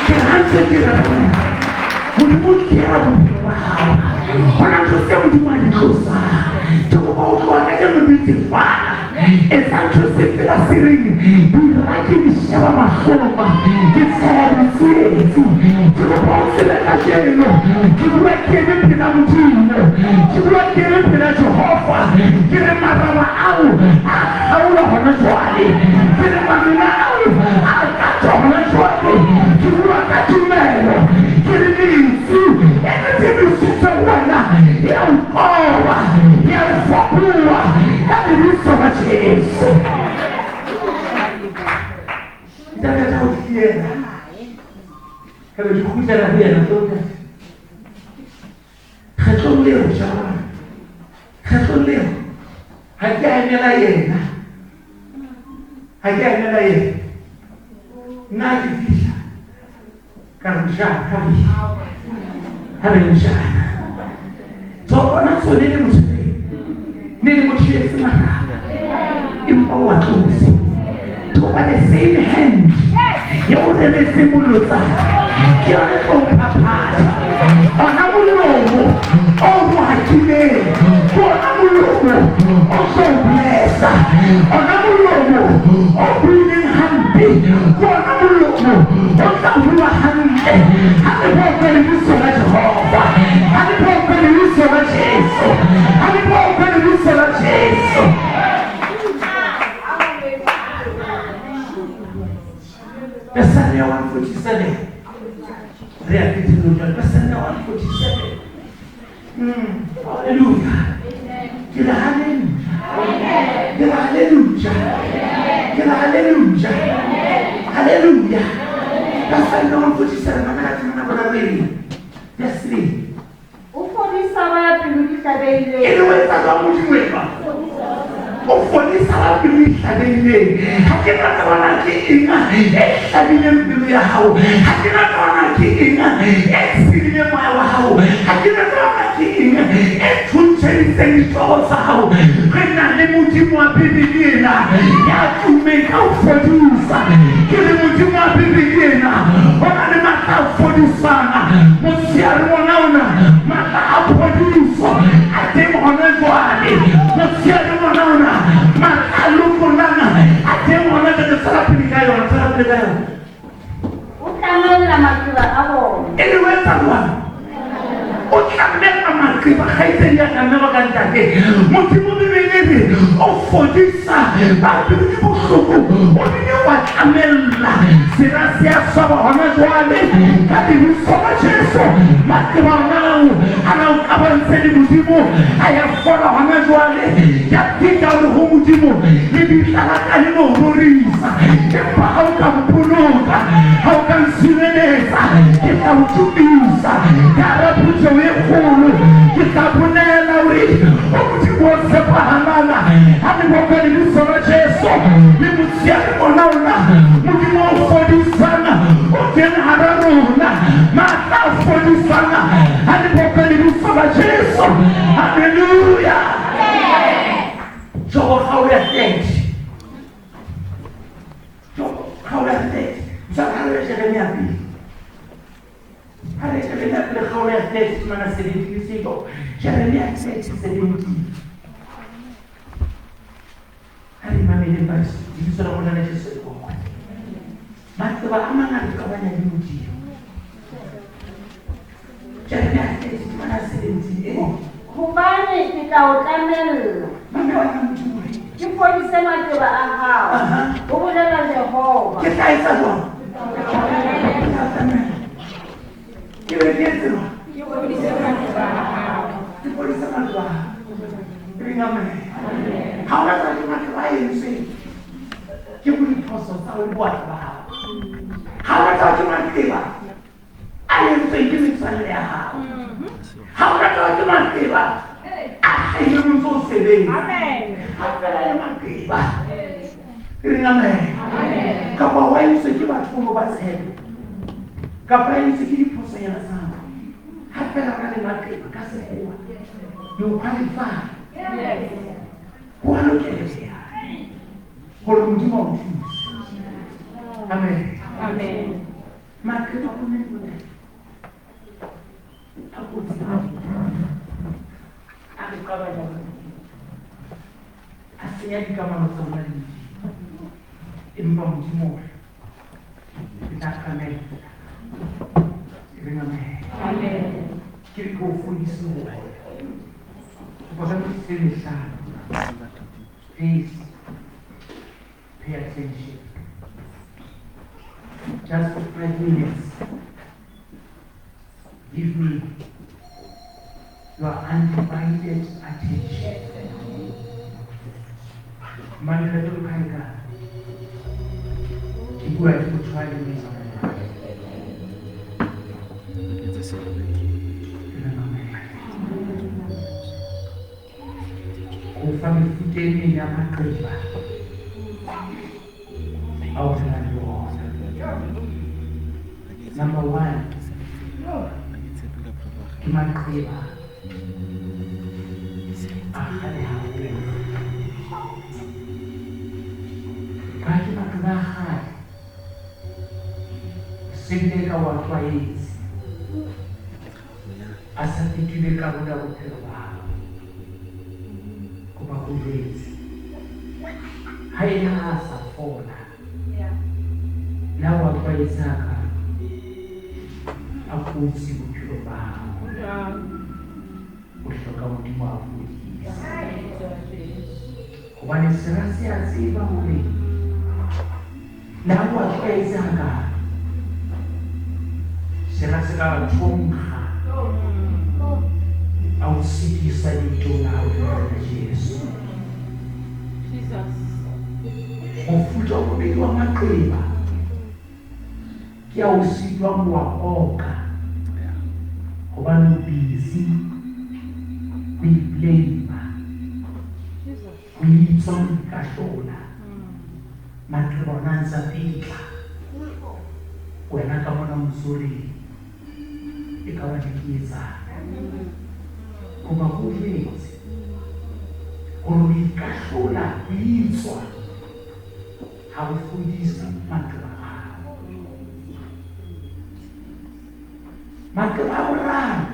ke hantse ke rapela Modimo kera bophelo ba hao hona ntho tse Modimo a di tlosang ke kopa o tloha ka jeno netefatsa etsa ntho se fela se reng dira ke di sheba mahlong ke tshaba ditsietsi ke kopa o tsebe kajeno ke bua ke eme pela Modimo ke bua ke eme pela Jehova ke re maraba ao a kgaolwa hona jwale ke re mamina ao a katwa hona jwale ke bua ka tumelo ke re lefu e le tshebisitswe ho wena e a o qoba e a o fapoha ka lebitso la Jesu Ntate tla o tliela ka be ke kgutlela ho yena tlo ntate leo jwang kgetlong leo ha ke a emela yena ha ke a emela yena nna ke fihla ka re mshana ha re mshana so ona tsone le motho ne le motho e sena empa wa tlose to ba the same hand ya o re se molotsa ke yone tlo phaphatha ona molomo o rohakileng ke ona molomo o tlo blessa ona molomo o buileng hampe ke ona molomo o tla bua hantle ha re bope lebitso la Jehova ha re bope lebitso la Jesu ha re bope lebitso la Jesu. Psalm 147. Re a fetile Psalm 147. Hallelujah. Ke re hallelujah. Ke re hallelujah. Ke re hallelujah. Hallelujah. Psalm 147 mamela tsena bona pele. Verse 3. O fodisa ba pelo di hlabehileng. E le o etsa jwang Modimo enwa? O fodisa ba pelo di hlabehileng. Ha ke na tsona ke eng e hlabileng pelo ya hao? Ha ke na tsona ke eng e tshedileng moya wa hao? Ha ke na tsona ke eng e thuntsheditseng ditoro tsa hao? Re na le Modimo wa Bibele ena ya tummeng ka ho fodisa. Ke le Modimo wa Bibele ena o na le matla a fodisang. Motshehare ona ona matla a phodiso a teng hona jwale. Motshehare ona ona matla a lokollang a teng hona jwale. Tswela pele ka yona, tswela pele ka yona. O tlamella maqeba a bona. E le o etsa jwang? O tlamella maqeba kgaitsedi ya ka mme wa ka ntate. Modimo Bibele re o fodisa ba pelo di bohloko, o bile wa tlamella sera se a swaba hona jwale ka lebitso la Jesu. Maqeba ao a na o qabantse le Modimo a ya fola hona jwale. Ke a feta hore ho Modimo lebitla la ka le mo rorisa, empa ha o ka mpoloka, ha o ka nsireletsa, ke tla o tumisa ka hara phutheho e kgolo. Ke tla bolela hore o Modimo o tshepahalang. Ha le boka lebitso la Jesu le motshehare ona ona Modimo o fodisang o teng hara rona. Matla a fodisang ha le boka lebitso la Jesu. Hallelujah. Jobo kgaolo ya 30. Jobo kgaolo ya 30. Jwale ha re Jeremia pele. Ha re Jeremia pele kgaolo ya 30 temana 17 seko. Jeremia 30 17. Ha re mamele baso lebitso la rona la Jesu le bokwe. Maqeba a mangata ka banya le Modimo. Jeremia 30 temana 17. Hobane ke tla o tlamella. Mamela Modimo. Ke fodise maqeba a hao. Ho bolela Jehova. Ke tla etsa jwang? Ke tla tlamella. Ke be ke etse jwang? Ke fodise maqeba a hao. Ke fodise maqeba a hao. Re amen. Ha o batla ke maqeba a entsweng ke bo diphoso tsa ho le boatla ba hao. Ha o batla ke maqeba a entsweng ke metswalle ya hao. Ha o batla ke maqeba a hlahileng o ntso o sebetsa. Ha fela le maqeba. Re amen. Kapa wa entswe ke batho ba ba tshepe. Kapa entswe ke diphosonyana tsa hao. Ha fela o na le maqeba ka sekgowa. You qualify. Ho a lokela hore Modimo a o thuse. Amen. Amen. Maqeba a bona a kotsi a re qabanya a senya dikamano tsa rona le Modimo. Empa Modimo o re ke tla tlamella. E reng amen. Amen. Ke re ke o fodise ho bona metsotso e mehlano. Please pay attention. Just for 5 minutes. Give me your undivided attention. Mamela jwalo ka ha eka ke bua le motho a le mong. Ke re amen. Ke o fa mefuta e meng ya maqeba ao re nang le ona. Number one, ke maqeba a kgale haholo. Ka ke maqeba a kgale, se bile ka wa tlwaetse, a sa fetohile karolo ya bophelo ba hao. Kopa ko jwetse, ha e le ha a sa fola, le ha wa tlwaetse a ka a kotsi bophelo ba hao, o hloka Modimo a fodise. Hobane sera se a tseba hore le ha wa tlwaetse hakalo, sera se ka thonkga a o sitisa leetong la hao le Morena Jesu. Mofuta wa bobedi wa maqeba ke a o sitwang ho wa oka, hobane o busy ho i-blame-a, ho itswa ho ikahlola. Maqeba ona a ntsa pitla wena ka mona, o ntso re e ka ba ne ke etsang. Kopa ko jwetse hore ho ikahlola, ho itswa ha ho fodise maqeba ao. Maqeba a boraro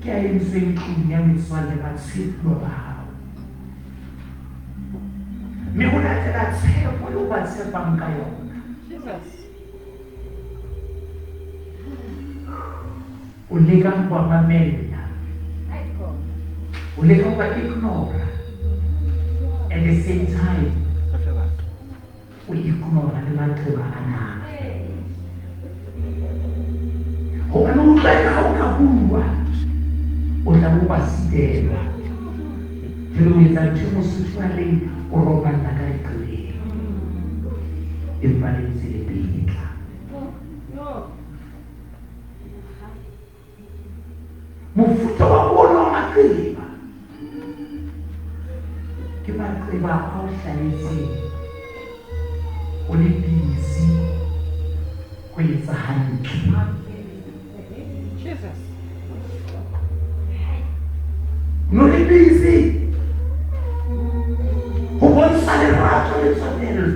ke a entsweng tlung ya metswalle ba tshepuwa ba hao, mme ho latela tshepo eo ba tshepang ka yona, o leka ho ba mamella, o leka ho ba ignora, at the same time o ignora le maqeba ana, hobane o utlwa eka ha o ka bua o tla bo ba sitelwa. Jwale o etsa ntho e Mosotho a reng o roballa ka leqebeng, empa le ntse le betla. Mofuta wa bone wa maqeba ke maqeba a o hlahetseng o le busy ho etsa hantle. No le busy ho bontsha lerato le tsotello,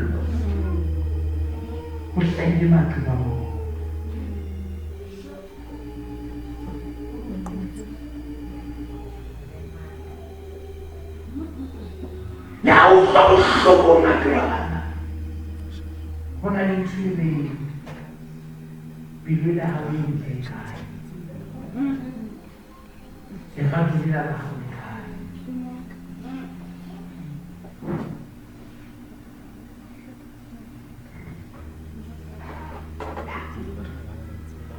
ho hlahile maqeba moo. Le ha utlwa bohloko maqeba ana, ho na le ntho e reng pelo ya hao e ntle e kae, lerato le la hao le kae.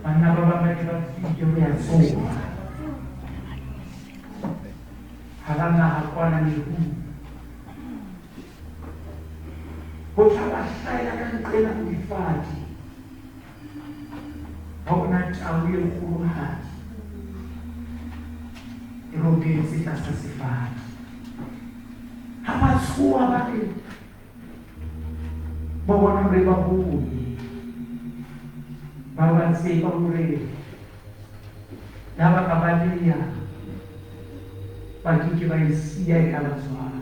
Banna ba bang ba ne ba tswile ho ya tsoma hara naha kwana merung, ho tla ba hlahela ka nqena ho difate, ba bona tau e kgolohadi e robetse tlasa sefate. Ha ba tshoha, ba re ba bona hore ba bone, ba ba tseba hore le ha ba ka baleha ba ke ke ba e siya e ka ba tshwara.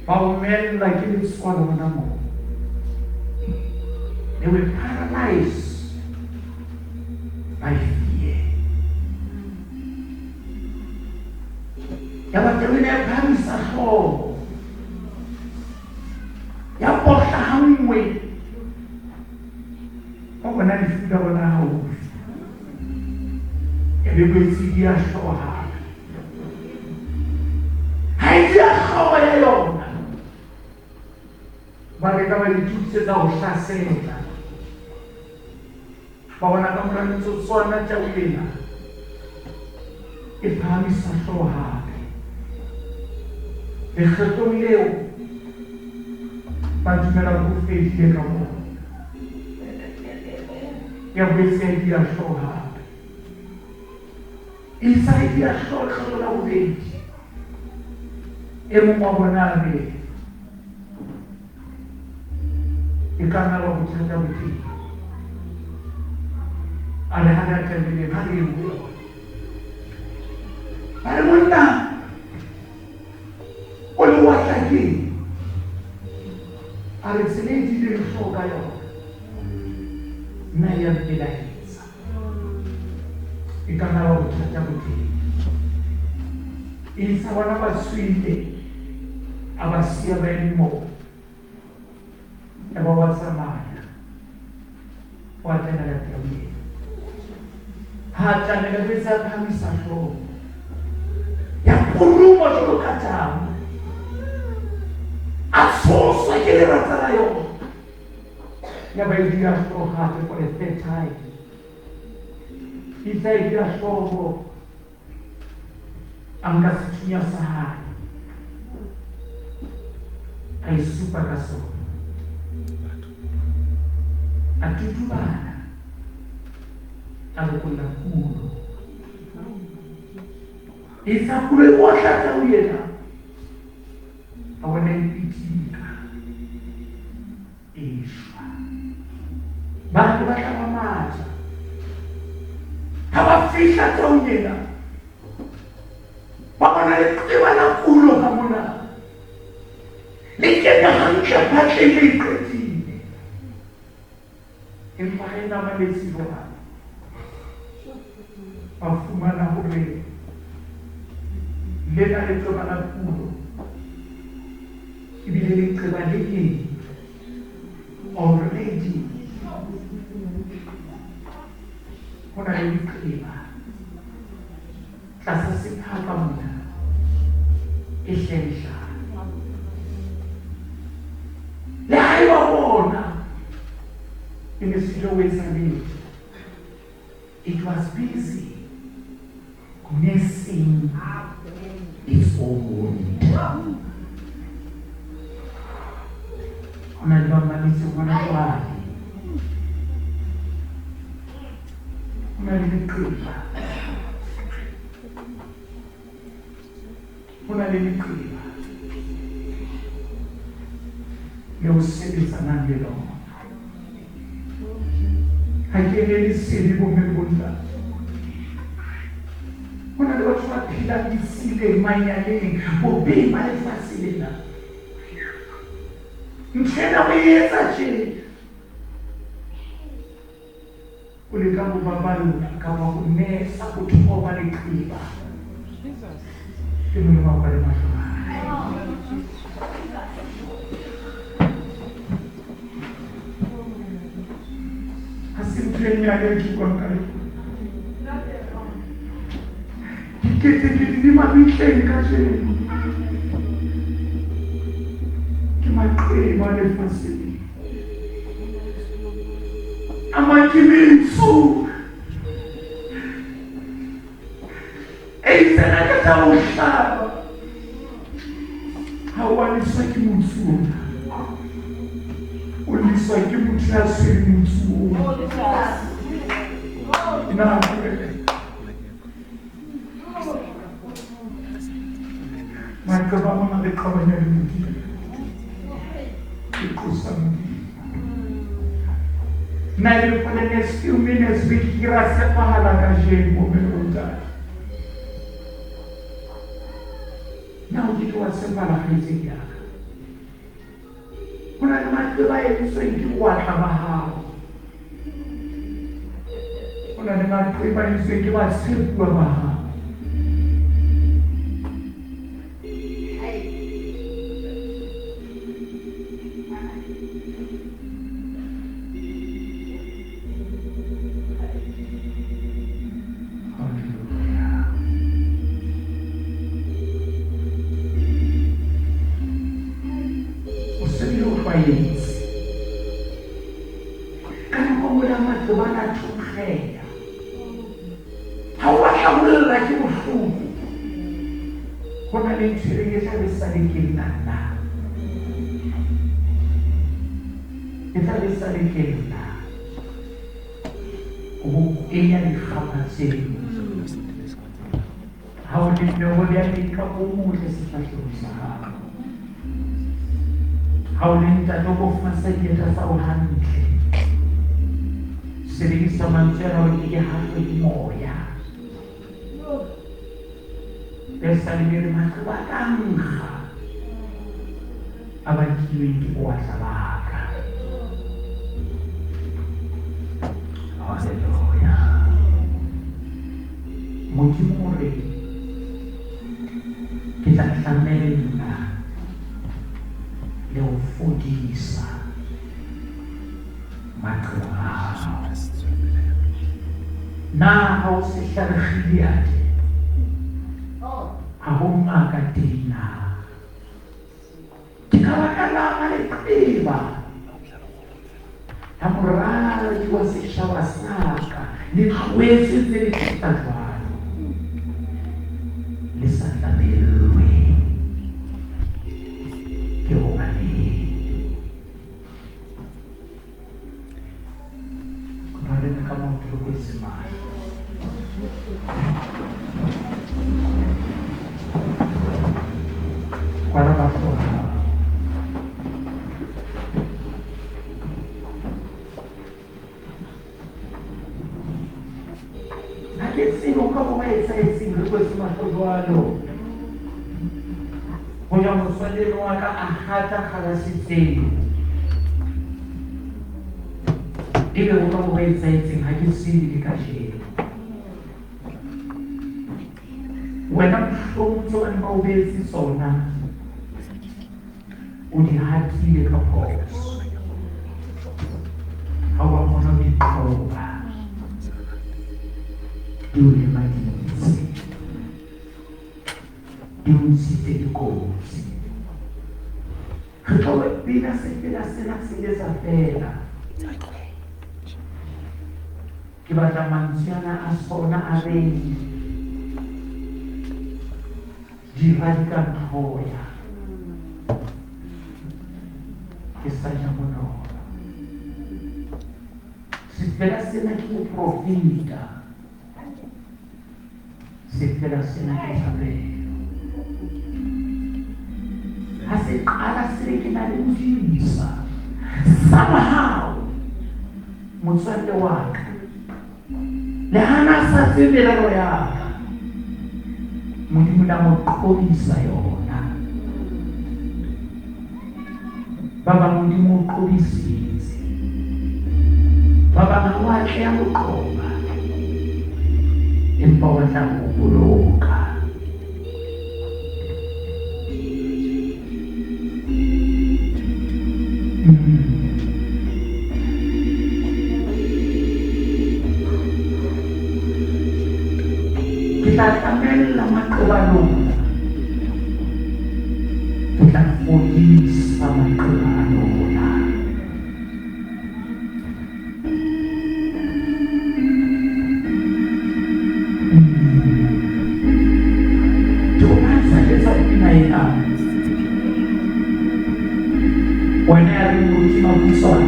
Ba omella ke letswalo hona moo. They were paralyzed by fear. Ya ba tau ena ya phahamisa hlooho, ya pohla ha nngwe, ba bona lefu la bona haufi, e be boetse di a hlooho hape. Ha e di a hlooho ya yona, ba leka ba itokisetsa ho hlasela. Ba bona ka mora metsotswana tau ena e phahamisa hlooho hape. Lekgetlong leo ba dumela hore ho fedile ka bona. Ya boetse ya dia hlooho hape. Inside ya hlooho la bobedi. E mong wa bona a re e ka nna ba bothata bo teng. A re ha re atameleng, ha re ye ho yona. Ba re monna o le wa hlakeng. A re tsela e dileng hlooho ka yona nna ya mpelaetsa. E ka nna ba bothata bo teng. Isa bona ba tswile, a ba siya ba eme moo. Ya ba wa tsamaya, wa tlamela tau ena. Ha a tlamela bese a phahamisa hlooho, ya puruma jwalo ka tau. A tshoswa ke lerata la yona. Ya ba e dira hlooho hape for a third time. Isa e dira hlooho, a nka sethunya sa hae, a e supa ka sona. A tutubala, a lokolla kulo. Isa kulo e otla tau ena. A bona e pitika, e shwa. Batho ba tla ba matha. Ha ba fihla taung ena, ba bona leqeba la kulo ka mona. Le kene hantle phatleng le iqetile. Empa ha e namaletse jwalo, ba fumana hore lena leqeba la kulo ebile leqeba le leng already ho na le leqeba tlasa sephaka mona e hlehla. Le haeba bona e ne se ho etsa letho, it was busy nursing its own wound. Ho na le ba mametseng hona jwale. Ho na le leqeba. Ho na le leqeba leo sebetsanang le lona. Ha ke le lesedi bomme le bontate. Ho na le batho ba phelang ditshileng, manyaleng, bobeng ba lefatshe lena. Ntho ena o e etsa tje. O leka ho baballa kapa ho nesa ho thoba leqeba. Ke Modimo a kwale mahlo a hae. Ha se ntho e nyane e ke buang ka yona. Diketekete di mabitleng kajeno. Ke maqeba lefatsheng. A mang ke metsu. E itsena ka tsa ho hlaba. Ha o a leswa ke motsu ona. O leswa ke motho ya tshwereng motsu ona. Na maqeba mona le qabanya le Modimo. Ke qosa Modimo. Nna le for the next few minutes re ke ra tshepahala kajeno bomme le bontate. Na o ke ke wa tshepahala kgaitsedi ya ka? Ho na le maqeba a entsweng ke bowatla ba hao. Ho na le maqeba a entsweng ke batshepuwa ba hao. Hallelujah. O se bile o tlwaetse. Ka nako e nngwe le ha maqeba ana a thonkgeha, ha o batla ho lla ke bohloko, ho na le ntho e reng e tla be sale ke nna nna. E tla be sale ke nna. O bo kenya dikgapha tseo. Ha o le mme o beha makeup o motle sefahlehong sa hao. Ha o le ntate o ko fasa dieta tsa hao hantle. Sebedisa mantswe ana hore ke ke hahlwe ke moya. Pesaleme e re maqeba a ka nkga a bakilweng ke bowatla ba ka. Haleluya. Modimo o re ke tla tlamella le ho fodisa maqeba a hao. Na ha o sehlare Gileade, ha ho ngaka teng na? Ke ka baka lang ha leqeba la moradi wa setjhaba sa ka le tlohetswe ntse le feta jwalo, le sa tlamellwe? Ke hobaneng? Kopa re ka maoto re kwetse mahlo. Kwala mahlo a hao. Ha ke tsebe o ka bo ba etsahetseng re kwetse mahlo jwalo. Hoja motswalle wa ka a hata kgalase tseo, ebe o ka bo ba etsahetseng ha ke tsebe le kajeno. Wena mohlomong tseo ba neng ba o beetse tsona o di hatile ka phoso. Ha wa kgona ho di qoba, di o lemaditse, di o ntshitse dikotsi. Re tlo bina sefela sena se ile sa fela. Ke batla mantswe ana a sona a reng dira di ka ntlhoya, ke sa ja bonolo. Sefela sena ke boprofeta, sefela sena ke thapelo. Ha se qala se re ke na le modisa somehow, motswalle wa ka le hana sa tsebe merero ya ka, Modimo la mo qobisa yona. Ba bang Modimo o qobisitse, ba bang ha wa atleha ho qoba, empa o tla ho boloka. Ke tla tlamella maqeba a lona, ke tla fodisa maqeba a lona. Ke hobaneng sa etsa pina ena? Wena ya reng moruti Mabuswana,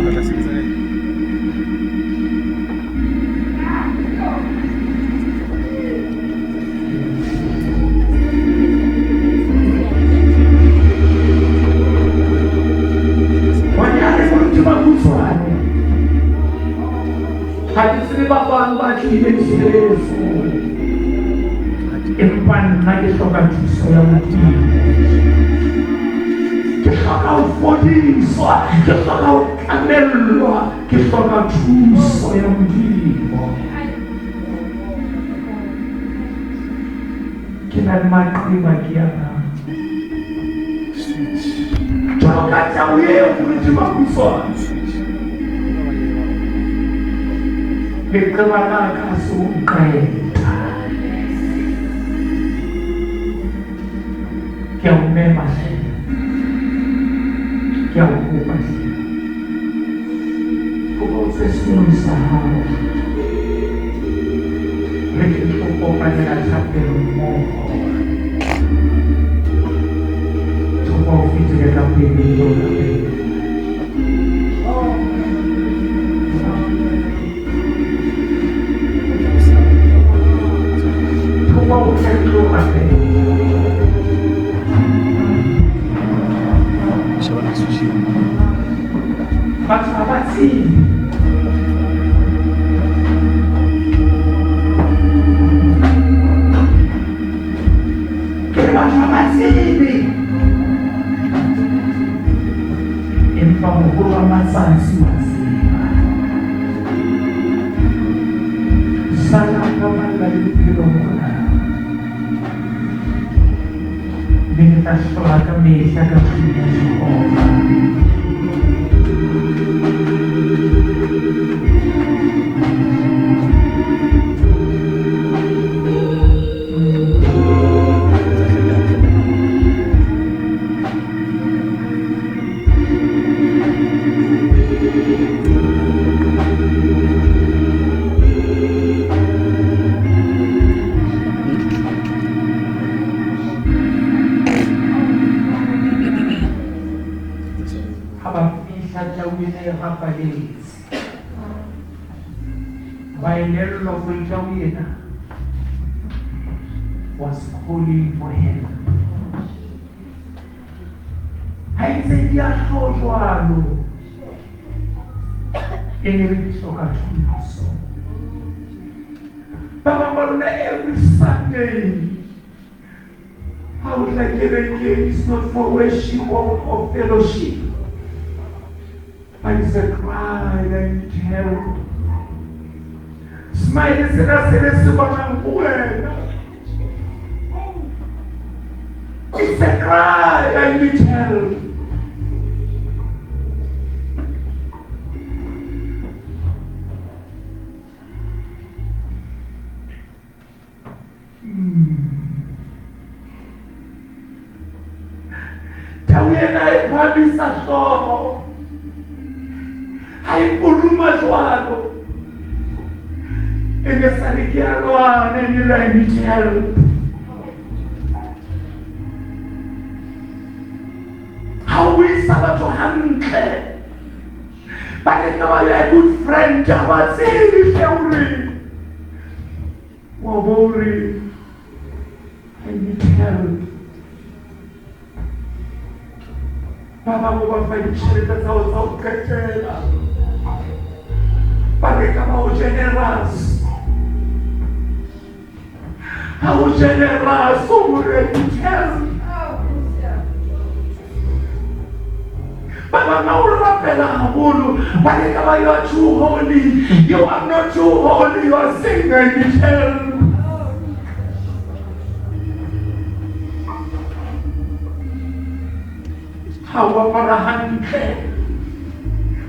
wena ya reng moruti Mabuswane, ha ke tsebe ba bang ba tlileng tshebeletsong, empa nna ke hloka thuso ya Modimo. Ke hloka ho fodiswa, ke hloka ho tlamellwa, ke hloka thuso ya Modimo. Ke na le maqeba ke ana jwalo ka tau eo moruti Mabuswane. Leqeba la ka ha se ho nqeta. Ke a o mema hle, ke a o kopa hle, kopa o tswe setulong sa hao, re ke tlo kopanela thapelo mmoho. Kopa o fetele ka pele o rapela. Kopa o tle tlo rapela. Batho ha ba tsebe. Ke re batho ha ba tsebe. Empa moholo wa matsatsi wa tseba. Sala ka malla le bophelo mona. Mme le tla hlola ka mehla ka tlung ya Jehova. Ha ba fihla tau ena e rapaletse. Ba elellwa hore tau ena was calling for help. Ha e ntse di a hlo jwalo, e ne re di hloka thuso. Ba bang ba lona every Sunday, ha o tla kerekeng, it's not for worship or fellowship, but it's a cry that you need help. Smile sena se le se bonang ho wena. It's a cry I need help. Tau ena e phahamisa hlooho. Ha e puruma jwalo. E ne sa re ke a lwana, e ne re I need help. Ha o buisa batho hantle, ba re ka ba a good friend, ha ba tsebe hle hore wa bo hore I need help. Ba bang o ba fa ditjhelete tsa hao tsa ho qetela. Ba re ka ba o generous. Ha o generous, o re I need help. Ba bang ha o rapela haholo, ba re ka ba you are too holy. You are not too holy, you are saying I need help. Ha o apara hantle,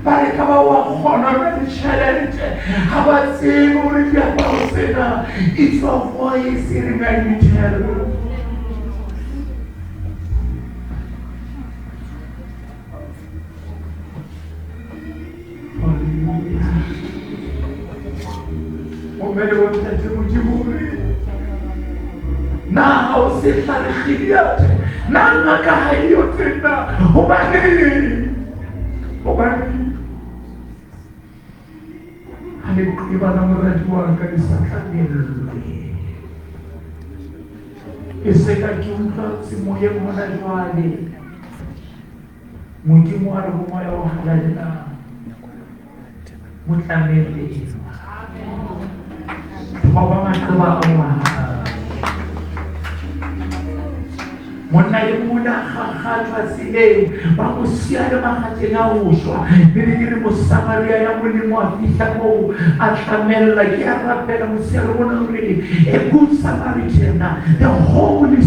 ba re ka ba wa kgona ka ditjhelete, ha ba tsebe hore diaparo tsena it's your voice e reng I need help. Hallelujah. Bomme le bontate Modimo o re, na ha o sehlare Gileade, na ngaka ha e yo tena, hobaneng? Hobaneng? Ha leqeba la moradi wa ka le sa tlamellwe. E se ka ke utlwa semoyeng hona jwale. Modimo a re ho moya o halalelang, mo tlamelle. Thoba maqeba ao a hao. Monna e mong a kgakgathwa tseleng, ba mo siya le makgatheng a ho shwa. Mme ke re Mosamaria ya molemo a fihla moo, a tlamella. Ke a rapela mosiare ona hore a good Samaritan, the Holy